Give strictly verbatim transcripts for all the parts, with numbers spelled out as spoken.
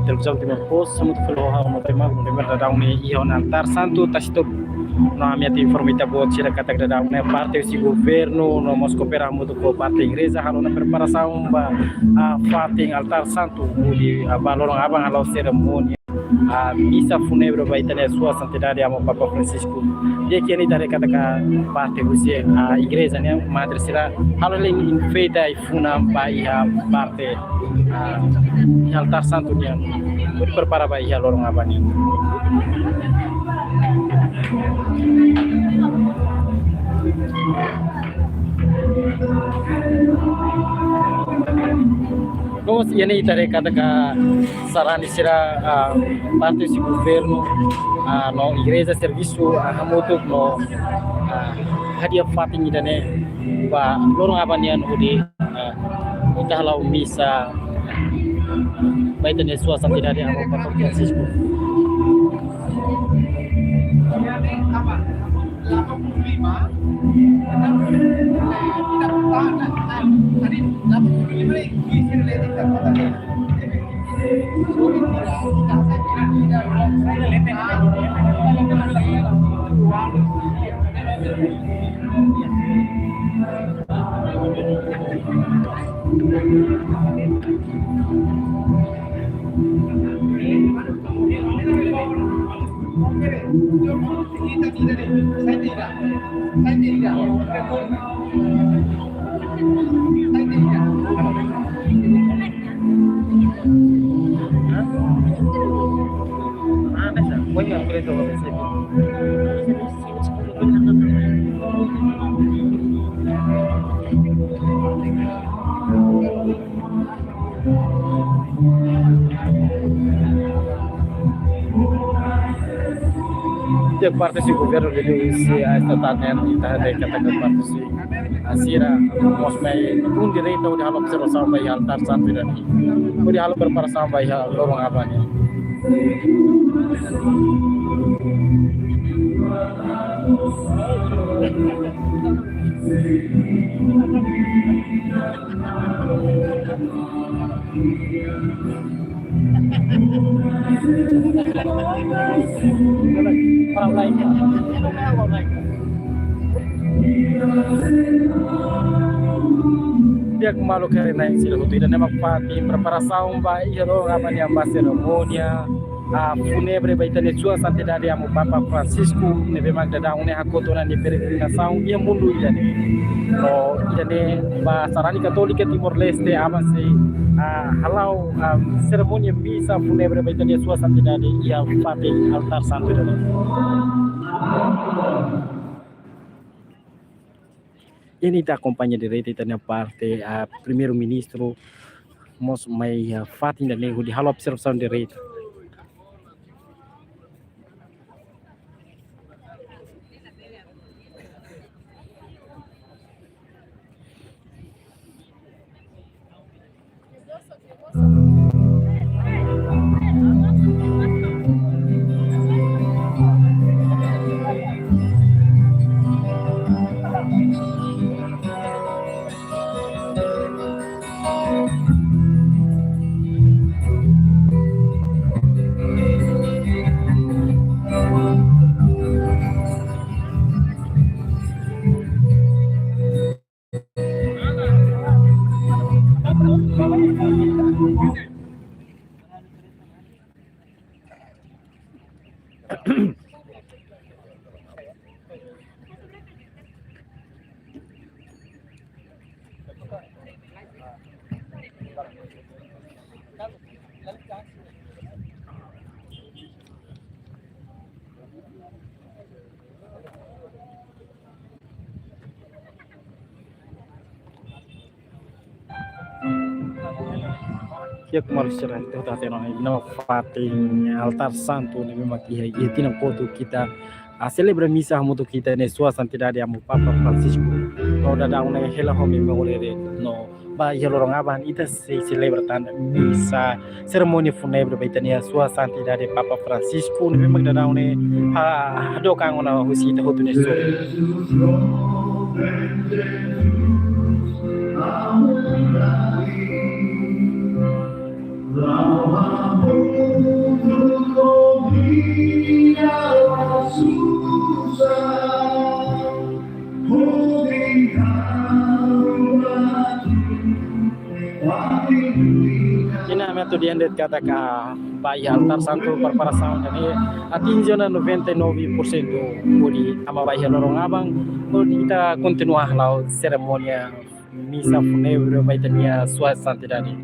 Televizaun Timor Post, hamutuk fali ho ha'u Nobema, Nobema daudaun ne'e iha ona altár santu Tasi Tobu. No ami atu informa ita-boot sira katak daudaun ne'e parte husi governu, no mós koopera hamutuk ho parte igreja, halo ona preparasaun ba, ah, fatin altár santu, hodi, ah, ba loron aban hala'o serimónia, ah, misa fúnebre ba ita-nia Sua Santidade Amu Papa Francisco. Di'ak, iha ne'e ita haree katak parte husi, ah, igreja nian, madre sira halo hela enfeite ai-funan ba iha parte, ah, iha altár santu nian. Hodi prepara ba iha loron aban nian. No mós iha ne'e ita haree katak sarani sira, ah, parte husi governu, ah, no igreja servisu, ah, hamutuk no, ah, hadi'a fatin ida-ne'e ba loron aban nian hodi, ah, ita hala'o misa ba ita-nia Sua Santidade Amu Papa Francisco. Iha parte husi governu, liuliu husi, ah, estatal nian, ita haree katak parte husi, ah, sira mós mai tun direta hodi halo observasaun ba iha altár santu ida-ne'e. Hodi halo preparasaun ba iha loron aban nian. Di'ak, maluk sira, ne'e sira hotu, ida-ne'e mak fatin preparasaun ba iha loron aban nian ba serimónia, ah, fúnebre ba ita-nia Sua Santidade Amu Papa Francisco, ne'ebé mak daudaun ne'e hakotu ona nia peregrinasaun iha mundu ida-ne'e. No ida-ne'e ba sarani katólika Timor-Leste, aban sei, ah, hala'o, ah, serimónia misa fúnebre ba ita-nia Sua Santidade iha fatin altár santu ida-ne'e. Iha ne'e ita akompaña direta ita-nia parte, ah, Primeiru-Ministru mós mai, ah, fatin ida-ne'e hodi halo observasaun direta. Di'ak, maluk sira, ita hatene ona ne'e mak fatin altár santu ne'ebé mak iha, iha tinan kotuk ita, ah, selebra misa hamutuk ho ita-nia Sua Santidade Amu Papa Francisco. No daudaun ne'e hela ho memória de'it. No ba iha loron aban ita sei selebra tan misa, serimónia fúnebre ba ita-nia Sua Santidade Papa Francisco, ne'ebé mak daudaun ne'e, ah, hadook an ona husi ita hotu nia sorin. To'o dehan de'it katak ba iha altár santu preparasaun ida-ne'e atinje ona noventa e nove por cento. Hodi tama ba iha loron aban, hodi ita kontinua hala'o serimónia misa fúnebre ba ita-nia Sua Santidade.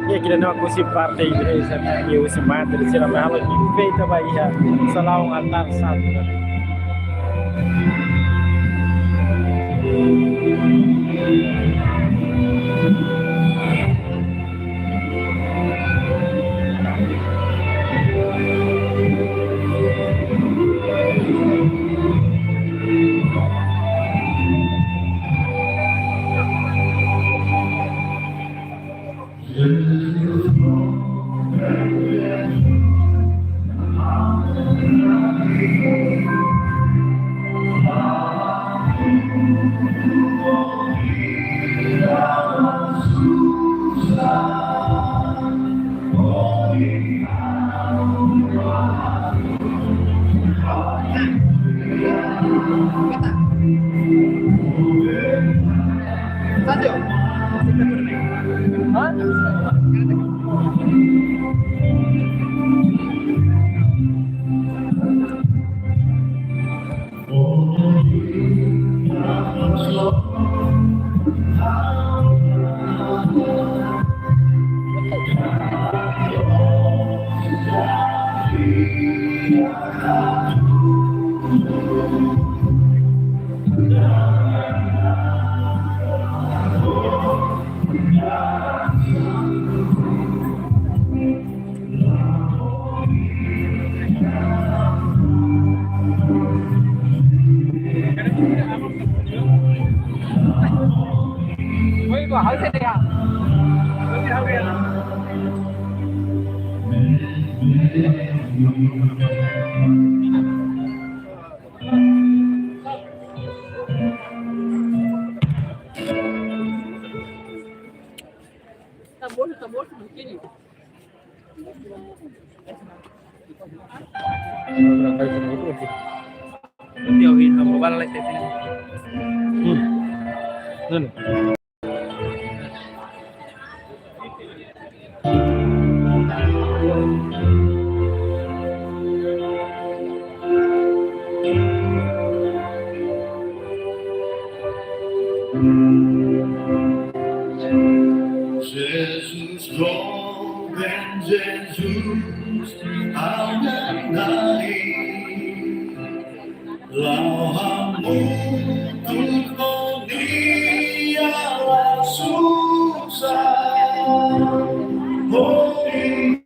Ya, kira-kira aku si parte igreja, ne'e, husi mater, sira mai halo enfeita ba iha salaun altár santu. Jesus, joven Jesus, aña na'in, la'o hamutuk ho nia la susar, hodi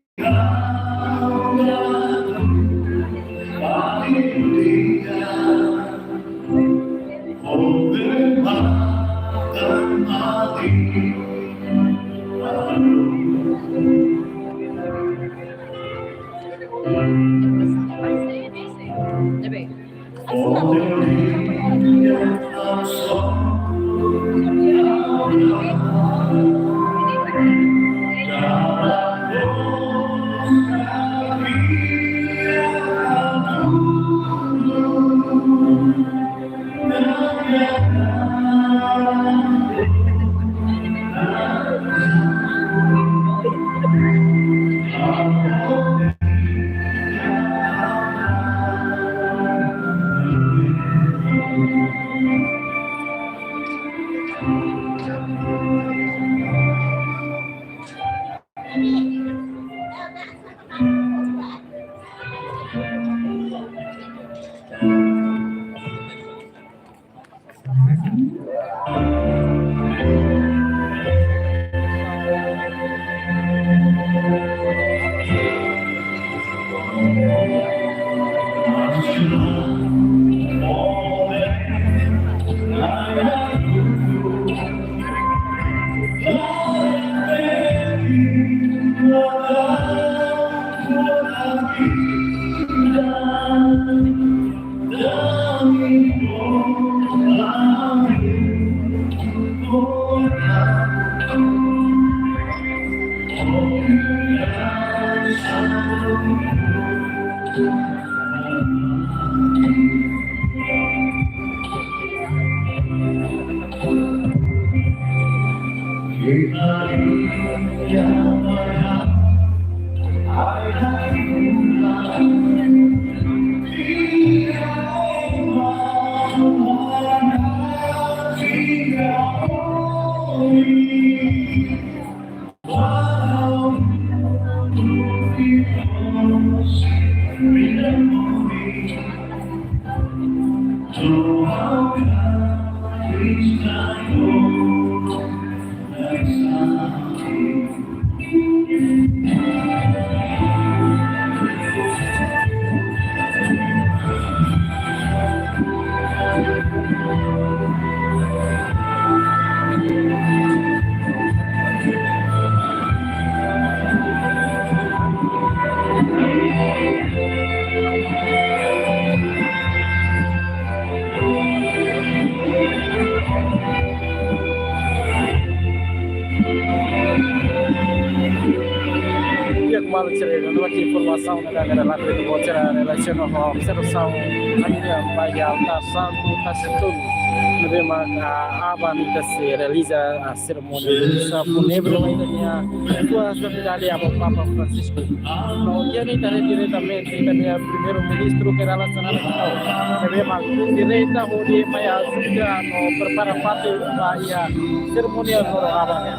Di'ak, maluk sira, no mós informasaun ne'ebé relata, no mós relasiona ho observasaun ami-nia ba iha altar santu Taciturno, ne'ebé mak aban ita sei realiza, ah, serimónia misa fúnebre ba ita-nia Sua Santidade Amu Papa Francisco. No, iha ne'e ita haree diretamente ita-nia Primeiru-Ministru Kay Rala Xanana Gusmão, ne'ebé mak direta hodi mai ajuda no prepara fatin ba iha serimónia loro-aban ne'e.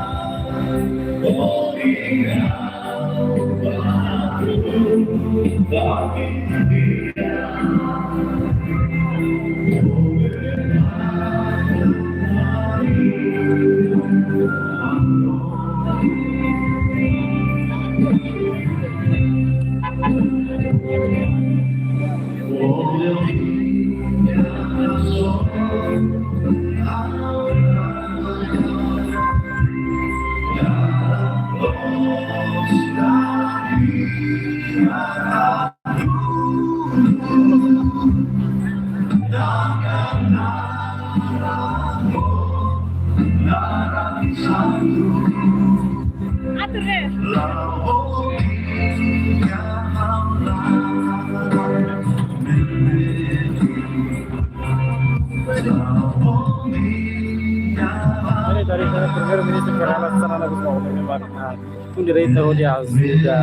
Ne'e dari, dari Primeiru-Ministru Kay Rala Xanana Gusmão, ne'ebé mak, ah, tun direta hodi ajuda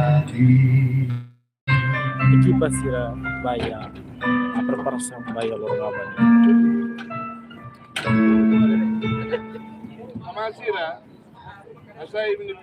ekipa sira ba iha preparasaun ba iha loro-aban. Sira, asai ini.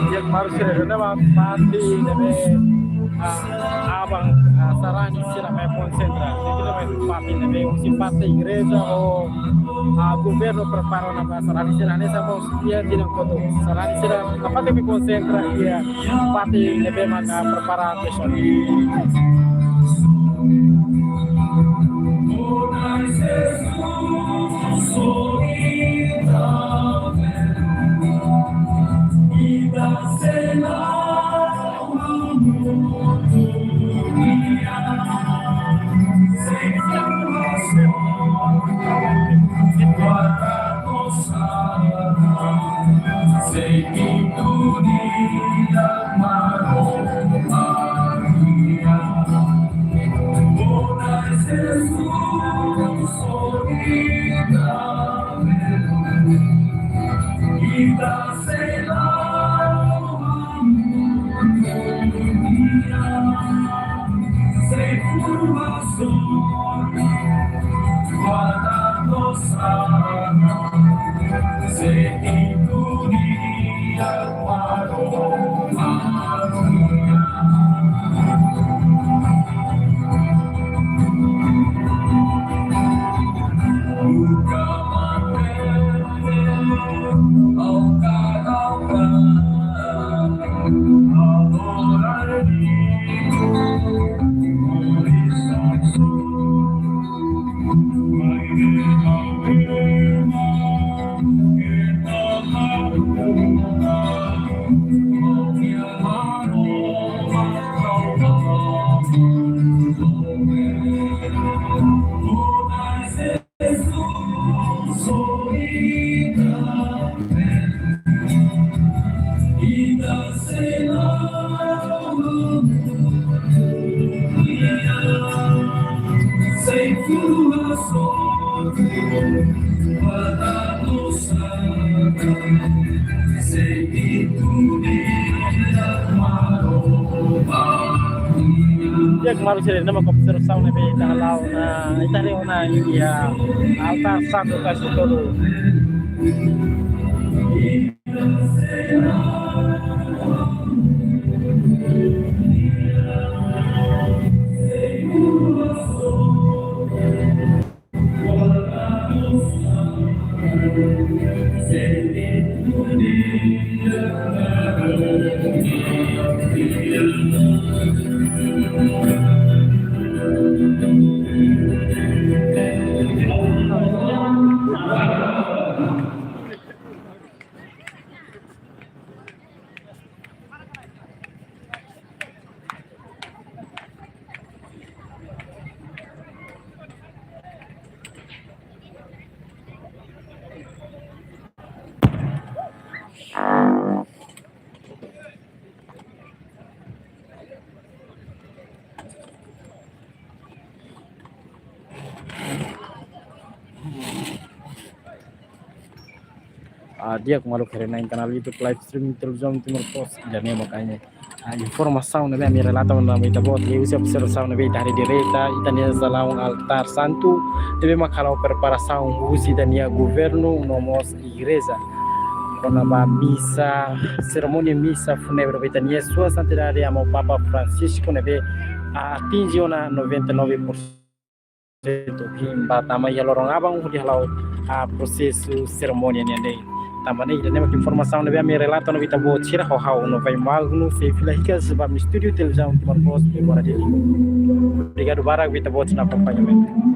Di'ak, maluk sira, ne'e mak fatin ne'ebé, ah, aban, ah, sarani sira mai konsentra. Ne'e mak fatin ne'ebé husi parte igreja ho, ah, governu prepara ona ba sarani sira, hanesan mós iha tinan kotuk. Sarani sira nafatin mai konsentra iha fatin ne'ebé maka prepara ba sarani. Di'ak, maluk sira, ne'e mak observasaun ne'ebé ita hala'o ona, ita haree ona iha altár santu kasu tolu. Ah, di'ak, maluk sira, iha kanál YouTube live streaming Televizaun Timor Post, ida-ne'e mak, ah, informasaun ne'ebé ami relata ona ba ita-boot, liuhusi observasaun ne'ebé ita haree direta iha ita-nia salaun altár santu, ne'ebé mak hala'o preparasaun husi ita-nia governu no mós igreja kona-ba misa, serimónia misa fúnebre ba ita-nia Sua Santidade Amu Papa Francisco ne'ebé atinje ona noventa e nove por cento. Tanba tama iha loron aban hodi hala'o, ah, prosesu serimónia nian de'it. Tanba ne'e, ida-ne'e mak informasaun ne'ebé ami relata ona ba ita-boot sira, ho ha'u Novai Magno, sei fila hikas ba ami estúdiu Televizaun Timor Post, Bora Dili. Obrigadu barak ba ita-boot sira-nia akompañamentu.